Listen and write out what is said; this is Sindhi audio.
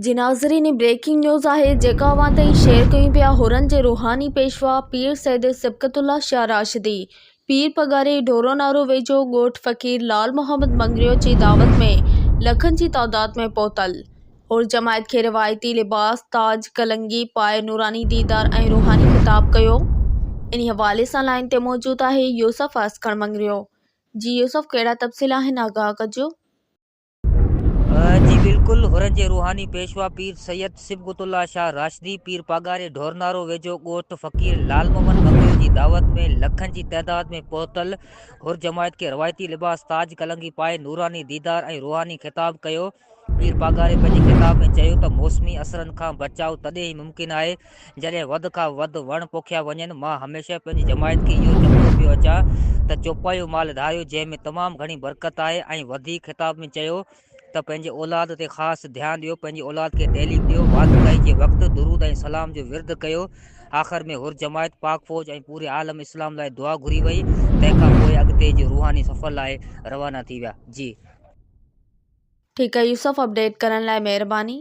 جي ناظرين هي بريڪنگ نيوز آهي جيڪا اوهان تائين شيئر ڪيون پيا حرن جي روحاني پيشوا پير سيد صبغت الله شاهه راشدي پير پڳاري ڍورو نارو ويجهو ڳوٺ فقير لال محمد مڱريو جي دعوت ۾ لکن جي تعداد ۾ پهتل حر جماعت کي روايتي لباس تاج ڪلنگي پائي نوراني ديدار ۽ روحاني خطاب ڪيو انهي حوالي سان لائين تي موجود آهي يوسف آسڪڻ مڱريو جي يوسف ڪهڙا تفصيل آهن آگاهه ڪجو. جي بلڪل حرن جي روحاني پيشوا پير سيد صبغت الله شاهه راشدي پير پاڳاري ڍورنارو ويجهو ڳوٺ فقير لال محمد مڱريو جي دعوت ۾ لکن جي تعداد ۾ پهتل حر جماعت کي روايتي لباس تاج ڪلنگي پائي نوراني ديدار ۽ روحاني خطاب ڪيو پير پاڳاري پنهنجي خطاب ۾ چيو ته موسمي اثرن کان بچاء تڏهن ئي ممڪن آهي جڏهن وڌ کان وڌ وڻ پوکيا وڃن، مان هميشه پنهنجي جماعت کي اهو چوندو پيو اچان ته چوپايو مال ڌاريو جنهن ۾ تمام گهڻي برڪت آهي ۽ وڌيڪ خطاب ۾ چيو ته پنهنجي اولاد تي خاص ڌيان ڏيو، پنهنجي اولاد کي تعليم ڏيو، واندڪائي جي وقت درود ۽ سلام جو ورد ڪيو، آخر ۾ حر جماعت، پاڪ فوج ۽ پوري عالم اسلام لاء دعا گهري وئي، تنهن کان پوء اڳتي جي روحاني سفر لاء روانا ٿي ويا. جي. ٺيڪ آهي يوسف اپڊيٽ ڪرڻ لاء مهرباني.